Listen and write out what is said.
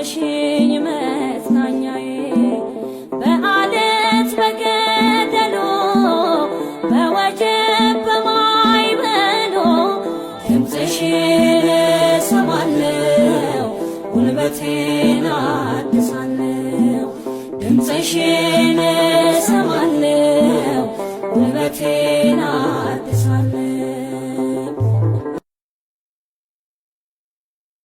ሆነሽኝ መጽናኛዬ በአለት በገደሉ በወጀብ በማዕበሉ ድምፅሽን እሰማለሁ ጉልበቴን አድሳለሁ ድምፅሽን።